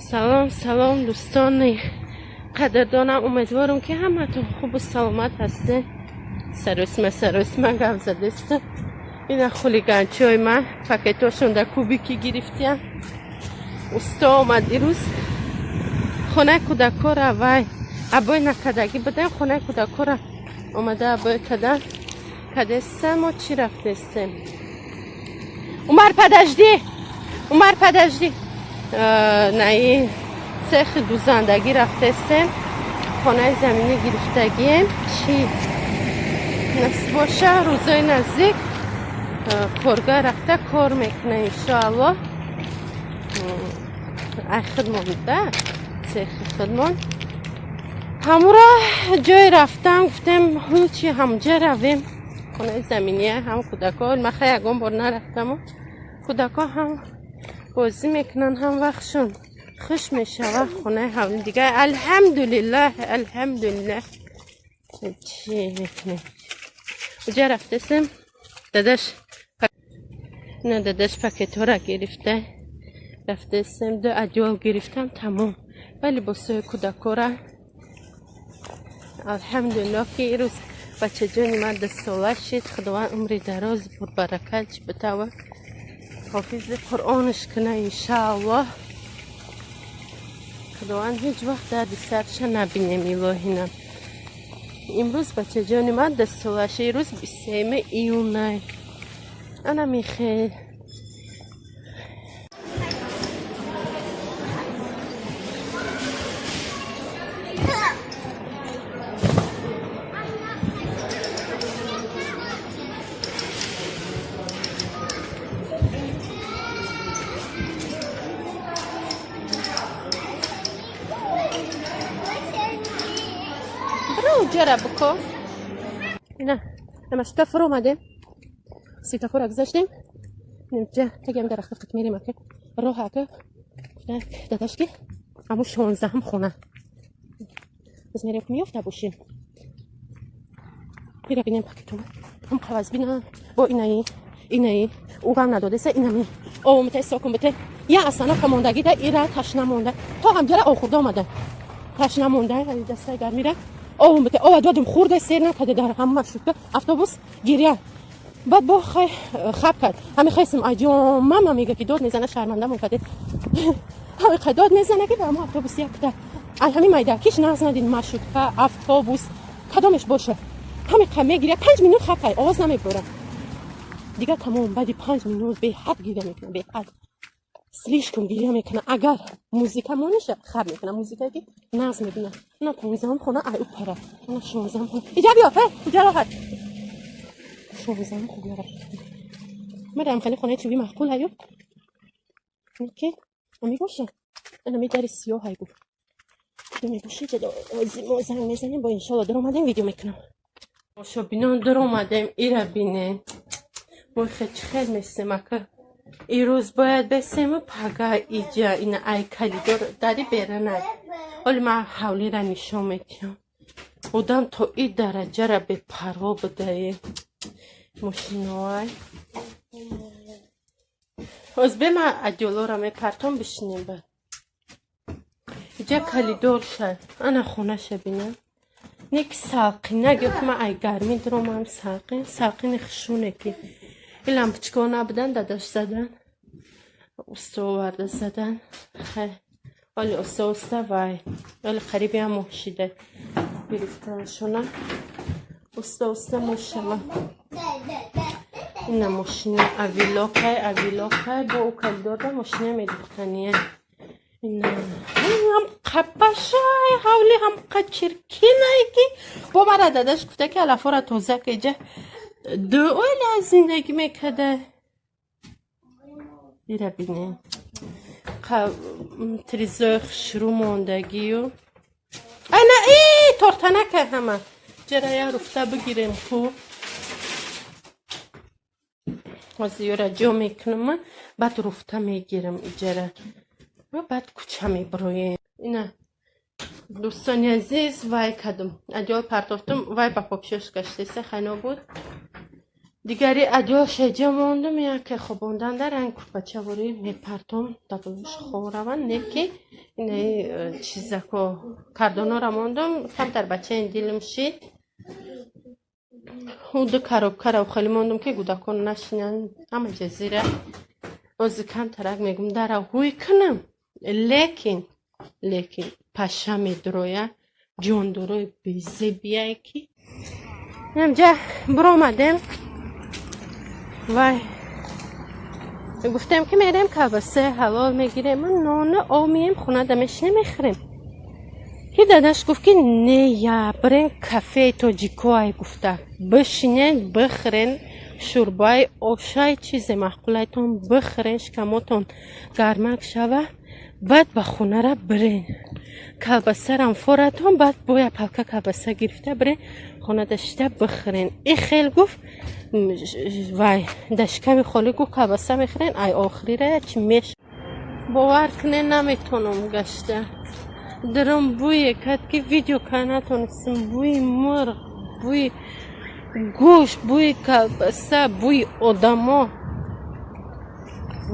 Салом, салом, дӯстони қадрдонам. Умедворам, ки ҳаматон хубу саломат ҳастед. Саросима, саросима гап задестам. Ина хулиганчиҳои ман пакетошон дар кубики гирифтиям. Усто омад ирӯз, хонаи кӯдакора вай обой накардагӣ будем, хонаи кӯдакора омада обой кардан кадестам. Мо чӣ рафтестем? Умар, подожди, Умар, подожди. Наи цехи дузандагӣ рафтестем, хонаи заминӣ гирифтагием. Чӣ насиб боша, рӯзои наздик коргар рафта кор мекуна, иншоаллоҳ. Ай худмон да, цехи худмон ҳамура ҷое рафтам, гуфтем, ҳучи ҳамҷа равем, хонаи заминия ҳам кӯдако. Маха ягон бор нарафтаму кӯдако ҳам бозӣ мекунанд, ҳам вақтшон хуш мешавад. Хонаи ҳавли дигар, алҳамдулиллаҳ, алҳамдулиллаҳ. Чӣ мекунем? Уҷа рафтесем, дадаш на, дадаш пакетҳоро гирифта рафтесем. Ду одеял гирифтам, тамом, ва либосҳои кӯдакора. Алҳамдулиллоҳ, ки ирӯз бачаҷони ман 10 сола шид. Худованд умри дарози пурбаракат битава, ҳофизи Қуръонаш куна, иншааллоҳ. Худованд ҳеҷ вақт дарди сарша набинем, илоҳинам. Имрӯз бачаҷони ман 10 сола шид, ирӯз 23 июнай. Ана михел. Бро, ҷара буко. Ина намашка фур омадем, светофора гузаштем. Инҷа тагиам дарахта қит мерем. Ака, роҳ, ака, дадаш, ки ҳамун 16-ҳам хона боз мерем, меёфта бошем. Ира бинем, пакетома ҳам қаваз бина бо инаи инаи уғам надодеса. Инами овомите сокун бите я остановка мондагида, ира ташна монда, то ҳамҷара охурда омада, ташна монда, дастаи гармира овум бите. Ова додим, хурда, сер накарда, дар ҳама маршрутка, автобус гиря. Баъд бо хай хаб кард. Ҳами хесм аҷон мама мега, ки дод мезана, шармандамон карде. Ҳами қай дод мезана, ки ба ҳамо автобус якта ай ҳами майда киш нағз надид. Маршрутка, автобус, кадомеш боша, ҳами қай мегиря. 5 минут хаб кай, овоз намебора дигар, тамом. Баъди 5 минут беҳад гиря мекунад, беҳад слишком гиря мекунад. Агар музика мониша, хаб мекунад, музикае ки нағз мебинад. На 15-ум хона ай упара, на 16-ум хона. Иҷа биё, ҳе, иҷа роҳат. 16-ум хона марам, хеле хонаи чӯби маъқул аю ки ами боша. Ана дари сиёҳ ай гуфт мебоша. Мо занг мезанем бо, иншолло. Даромадем, видео мекунам. Тамошобинон, даромадем, ира бинен. Мо хел хел месем, ака. Ирӯз бояд бесему пага иҷа ина ай калидор дари беранай. Ҳоли ман ҳавлира нишон метиҳам. Одам то и дараҷара бепарво будае. Мошиноай ҳоз бе ман одеялора мепартом, бишинем. Бад иҷа калидор шад. Ана хонаша бинам, не ки салқина гёфт. Ман ай гармӣ дуромам, салқин салқини хушуне, ки ин лампочкаҳо набудан, дадаш задан, уста оварда задан. Ҳоли оста оста вай, ҳоли қариби ҳам моҳ шида гирифтаншона, оста оста мешава. Ина мошина авилокай, авилокай бо ӯ калидорда мошина медухтания. Ина ҳам қапашай, ҳавли ҳам қачиркинай, ки бо мара дадаш гуфта, ки алафора тоза ка. Иҷа ду оила зиндагӣ мекарда. Ира бинем, тризои хушрӯ мондагию. Ана и тортанака ҳама ҷара я руфта бигирем ку. Ҳозир ёра ҷо мекунам, баъд руфта мегирам иҷара ва баъд кӯча мебироем. Ина, дӯстони азиз, вай кадум одеял партофтум, вай ба попшош гаштеса, хайно буд. Дигари адёшаҷа мондум, яке хобондан дар ранг курпачаворӣ мепартом, даболуш хоб раванд, не ки инаи чизако кардонора мондум, камтар бачаин дилм шид. Ду коробкаро хеле мондум, ки кӯдакон нашинанд ҳама ҷазира. Ози камтарак мегум, дара ҳуй кунам, лекин паша медуроя, ҷондорои безебияе ки инамҷа биромадем. Вай гуфтем, ки мерем, колбаса ҳалол мегирем, нону об, мием хона, да мешинем, мехӯрем, ки дадаш гуфт, ки не, я бирен кафеи тоҷикоай, гуфта бишинен, бихӯрен шӯрбаи ошай, чизе маъқулайтон бихӯрен, шикамотон гармак шава, баъд ба хонара бирен, колбасарам форатон, баъд боя палка колбаса гирифта бирен, хонада шита бихӯрен. И хел гуфт, вай да шиками холӣ гуфт, колбаса мехӯрен, ай охирира чи меш. Бовар кунен, наметонам гашта даром, бӯе кард, ки видео кар натонистам. Бӯи мурғ, бӯи гӯшт, бӯи колбаса, бӯи одамо,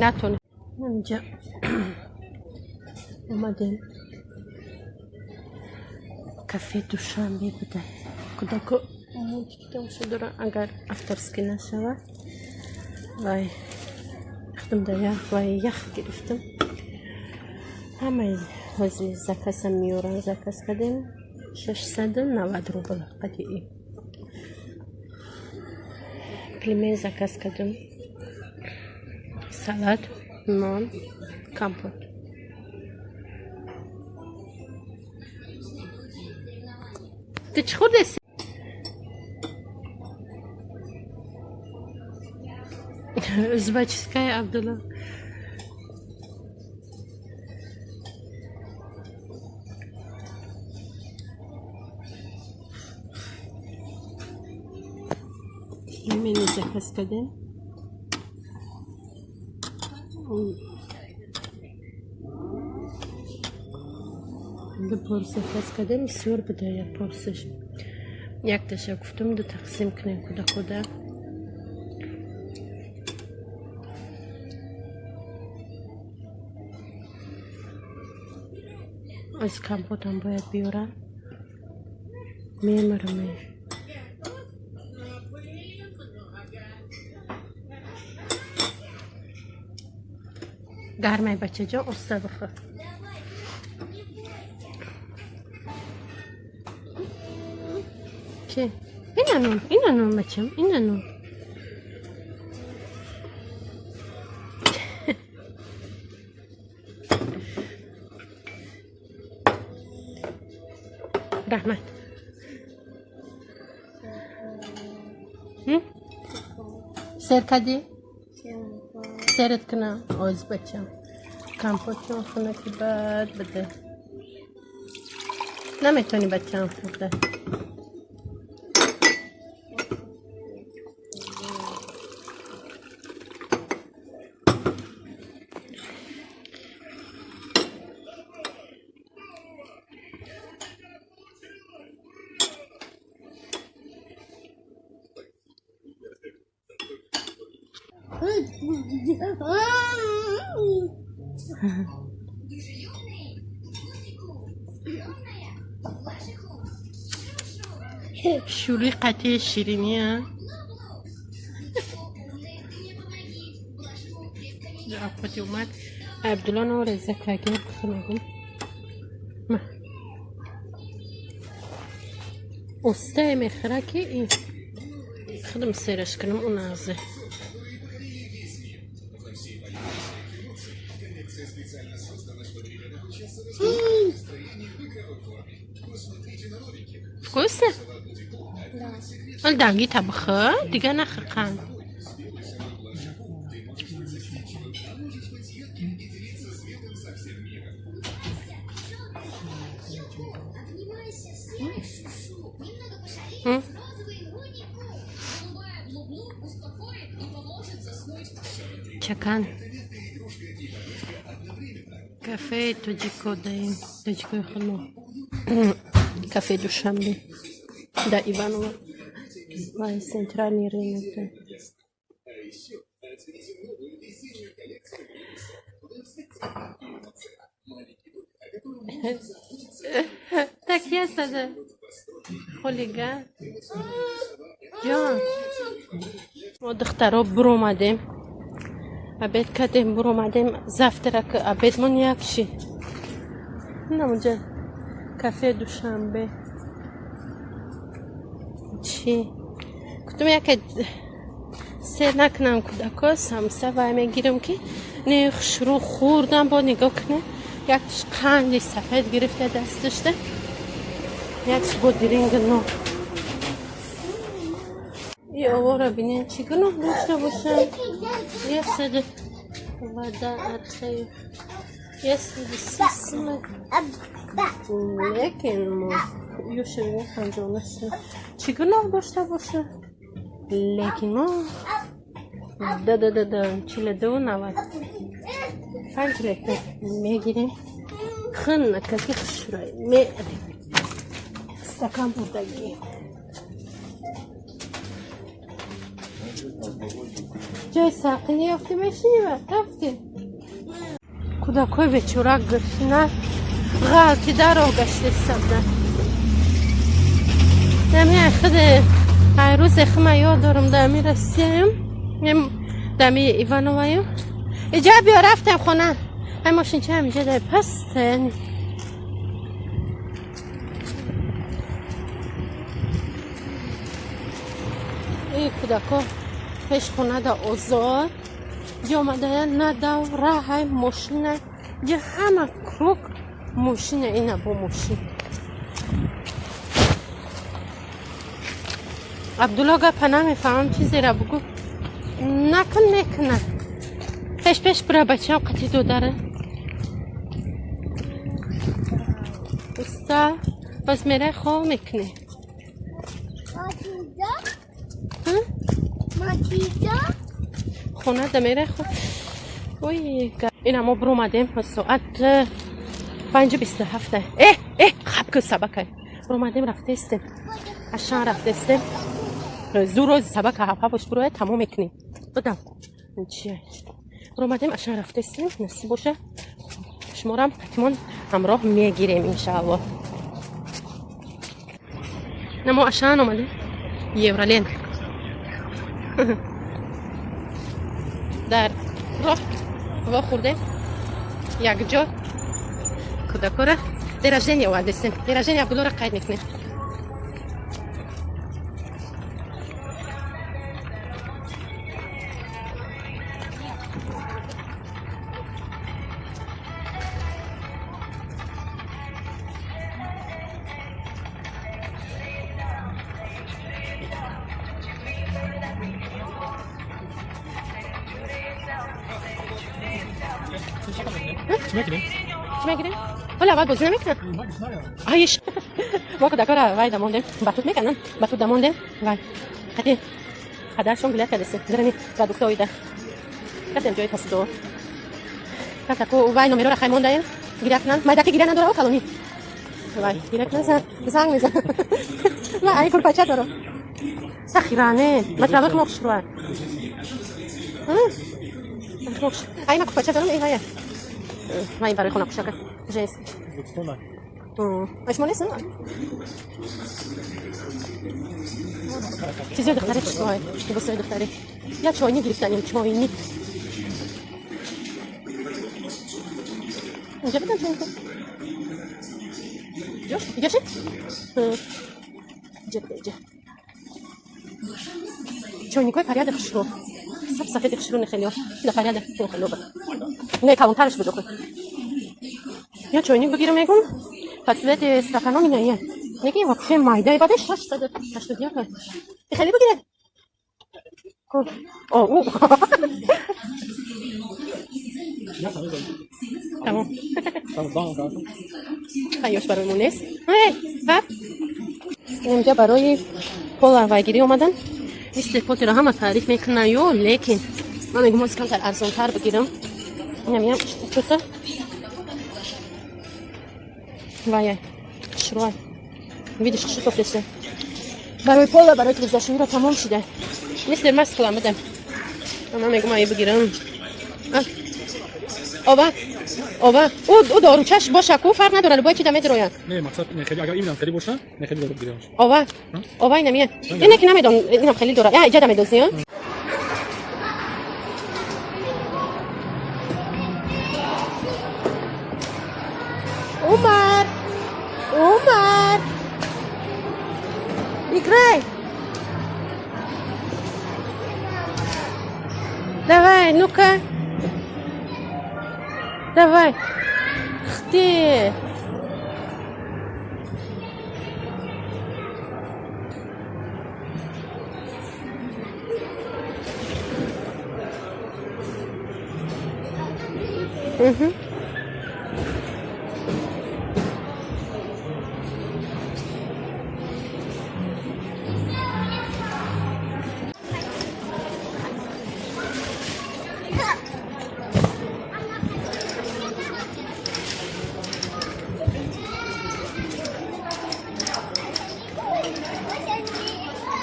натонистам. Инҷа омадем, кафе Душанбе буда. Кӯдако мультики тамошо доранд, агар авторский нашавад. Вай худам да ях, вай ях гирифтам. Ҳамаи ҳози заказам меёранд, заказ кардем, 690 рубл қадии. Пельмень заказ кардем, салат, нон, компот. Ту чӣ хӯрдеси? Узбачиская Абдулла. Пельмени заказ кардем. Ду порция заказ кардем, бисёр буда як порсияш. Якташа гуфтум, ду тақсим кунем кӯдакода. Аз компотам бояд биёрам. Мемирам. Гармай, бачаҷон, оста бихӯр. Чи? Ина нон, ина нон, бачам, ина нон. Раҳмат. Сер кардӣ? Серат кунам? Оз, бачам. Компотчон хунаки бад буда. Наметавонӣ, бачаам, хӯрда. Шӯри қатъи ширинӣ апоти омад. Абдулло нореза кагер мегум. Остае мехӯра, ки худам сераш кунам, уназе. Вкусно? Да. Дангита бихӯр, дига нахӯр қанд. М? Чакан. Кафе тоҷико даем. Тоҷикои хумо. Кафе Душанбе. Да Иванова. Вай центральный рынок. Да. Такия сада. Хулиган. Ҷон. Мо духтаро буромадем. Обед кардем, буромадем. Завтрак обедмон як ши. Намунҷа кафе Душанбе. Чӣ? Гуфтам яке сер накунам кӯдако, самса вай мегирам ки не хушрӯ хӯрдам, бо нигоҳ кунем. Якташ қанди сафед гирифта дасташда, якташ бо диринг но. И овора бинен чӣ гуноҳ дошта бошам? Ясаду вода архаю. Ясаду сисма. Лекин мо юша бинен панҷонаст. Чӣ гуноҳ дошта боша? Лекин мо да 42,90 5 литр мегирем. Хунакаки хушрӯй мерем. Стакан бурдагӣ. Ҷои сақини ёфтӣ мешинӣ ва рафтем. Кӯдакҳои бечора гурсна ғалтида роҳ гаштесабда. Дами худ ҳар рӯзе хума ёд дорам дами Россияем, дами Ивановаем. Иҷа биё рафтем хона. Ай мошинча ҳаминҷа дар паста яъне. Эй кӯдако пеш хонада озод ҷо омадая на давраҳай мошина ҷа ҳама круг мошина ина бо мошин. Абдулло гапа намефаҳмам чизера бугӯ. Накун мекуна. Пеш пеш бура бачаам қатӣ додара. Уста боз мерай хоб мекунӣ. Хона да мерай хоб. Ой, ина мо буромадем соат 5:27. Э, э, хаб ку сабакай. Буромадем рафтестем. Ашан рафтестем. Зуро сабака ҳаф буроя тамом мекунем. Будам. Чия? Буромадем ашан рафтестем. Насиб боша. Шуморам ҳатман ҳамроҳ мегирем иншааллоҳ. На мо ашан омадем. Евролен. Дар роҳ вохӯрдем якҷо кӯдакора день рождения овардестем. День рождения Абдуллоро қайд мекунем. Чӣ мекунем? Чӣ мегирем? Ҳола аввал бозӣ намекунам? Айш. Мо кӯдакора вай дамондем. Батут мекунам. Батут дамондем. Вай. Қати падаршон гулят кардесем. Дарани продуктоида. Рафтем ҷои посудо. Какаку вай номерора хай мондаем. Гиря кунан. Майдаки гиря надора о калонӣ. Вай, гиря кунан занг мезан. Ма ай курпача дорам. Сахиране. Матрабах мо хушруа. Ай ма курпача дорам, эй вая. Ман барои хона пӯшака. Женский. Ай шумо нестам? Чизои духтари хушрӯай. Либосои духтари. Я чойник гирифтанем, чойник. Инҷа бидам чойник. Ҷош, иҷаши? Иҷа бида, иҷа. Чойникҳои порядок хушрӯ. Саб сафеди хушрӯ нехелиё. Да порядок хело ба. Не, калонтараш буд охир. Я чойник бигирам мегум. По цвети стаканом ина я. Неки вообще майда баде 681. Хеле бигире. О, у. Тамом. Хаёш барои мо нест. Эй, ҳа? Инҷа барои пола вайгирӣ омадан. Мисли потеро ҳама таъриф мекунанд ё, лекин ман мегум ҳозир камтар арзонтар бигирам. Инам чута. Вая, хушрӯай. Видишь, хушрӯ тофтеста. Барои пола, барои телевизоршӯиро тамом шуда. Мисли маскалам бидем. Ман мегум ай бигирам. Ова. Ова, ӯ доручаш боша ку, фарқ надора, любой чи да медрояд. Не, мақсад не хеле, агар именно хеле боша, не хеле дору гирем. Ова, ова, инамия. Ине ки намедон, инам хеле дора. Я иҷа да медози, а? Умар! Умар! Играй! Давай, ну-ка. Давай. Ты. Угу.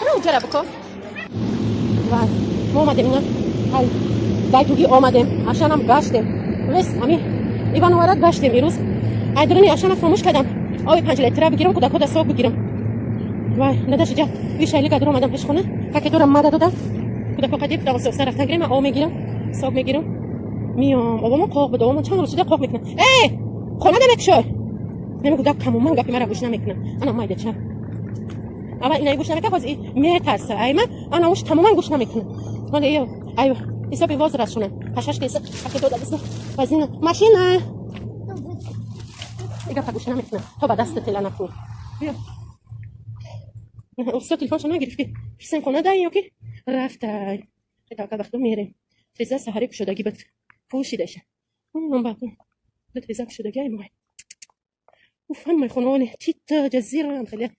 Бро, ҷара бико. Вай, мо омадем ина. Ай, дайтугӣ омадем. Ашанам гаштем. Вес, ами Ивановара гаштем ирӯз. Ай, дуруни ашана фаромӯш кардам. Оби 5 литра бигирам, кӯдакҳо сок бигирам. Вай, дадаш иҷа вишайлига дур омадам пеш хона. Пакетора мада додам. Кӯдакҳо қадим давоса рафтан гирем, ман об мегирам, сок мегирам. Миём, обамон қоқ буд, обамон чанд рӯз шуда қоқ мекунам. Эй, хона намекушой. Нами кӯдак тамоман гапи мара гӯш намекунам. Ана майдача. Аввал инаи гӯш намекунад, ҳозир метарса. Ай ман, ана уш тамоман гӯш намекунам. Вале ё, ай ҳисоби возрастшона. Ҳашаш кеса, пакет дода бисна. Вазина, машина. И гапа гӯш намекунам. То ба даста тела накун. Биё. Устод телефоншо нагирифт ки фирсем хона дай ё ки рафтай. Таваккал ба Худо, мерем. Треза саҳари кушодагӣ буд. Пӯшидаша. Ман ба треза кушодагӣ ай мой. Уф, ҳамаи хонаони тита ҷазира хеле.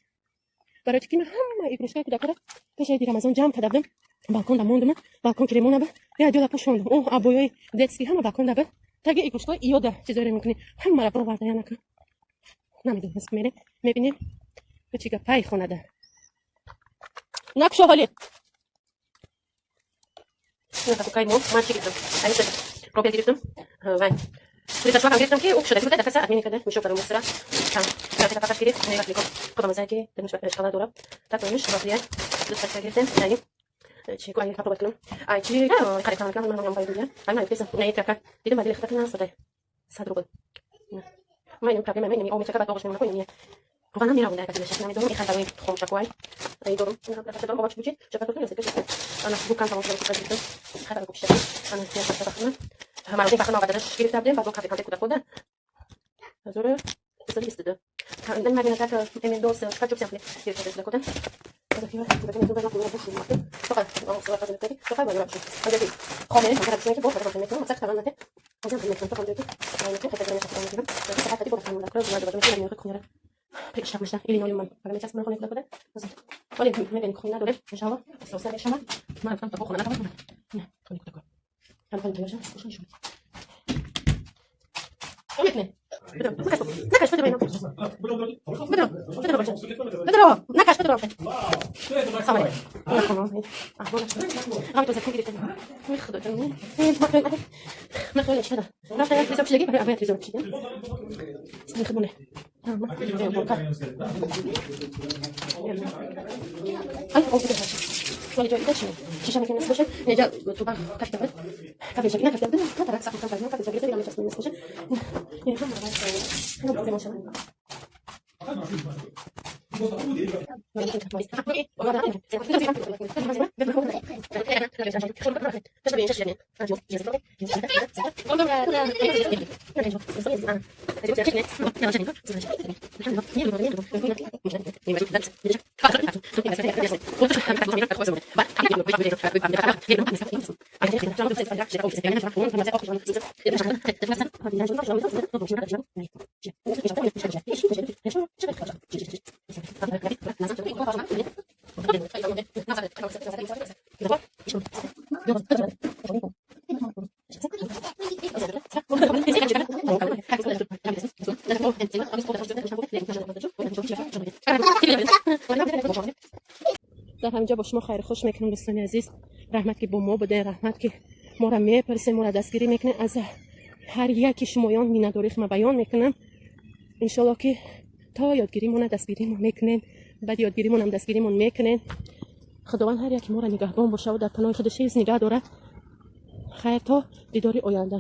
Барои ки ман ҳама игрушкаи кӯдакҳоро пеш аиди Рамазон ҷамъ карда будам. Балкон да мондум, балкон ки ремона ба, я ҷода пӯшондум. О, абоёи детский ҳама балкон да ба. Таги игрушкаҳои иёда чизоеро мекунӣ. Ҳамаро бироварда янака. Намедонам, мерем, мебинем. Чӣ гапай хонада. Накушо ҳоли. Кай мо, ман чӣ гирифтам? Ай, пробия гирифтам. Вай. Плиташвакам гирифтам ки ӯ кушода буда, дафаса админи карда, мешо барои мусра. Там, конфета пакаш гирифт, не вафлико. Худо маза ки димш шоколад дорам. Так, миш вафлия. Ду пачка гирифтем. Яъни чи ку ай попробовать кунам. Ай чи қариб кунам, ман ман бай дия. Ай ман песа, не тряпка. Дидам бадили хата кунам садай. 100 рубл. Ман ин проблема мен ом чака ба доғш намекунам. Руғанам меравам дар касилаш. Намедонам, ин барои хомшакуай. Ай дорум. Ин дорум овоч бучи. Чака тотун ясек. Ана гукан тамом шуда гирифтам. Хата гук шуда. Ана я хата бахна. Марозин бахна овардаш гирифта будем, баъд кафе канте кӯдак бода. 1222. Ин мабина так M2 чупа чупс гирифта кӯдак бода. Накаш, бедро. Салом алейкум. Дар ҳаминҷо бо шумо хайрхуш мекунам, дӯстони азиз. Раҳмат, ки бо мо буде, раҳмат, ки моро мепарсем, моро дастгирӣ мекунем. Аз Ҳар яки шумоён миннатдории худма баён мекунам. Иншолло, ки то ёдгиримона дастгиримон мекунен, баъди ёдгиримонам дастгиримон мекунен. Худованд ҳар яки моро нигаҳбон бошаву дар паноҳи худаш ҳифз нигаҳ дорад. Хайр, то дидори оянда.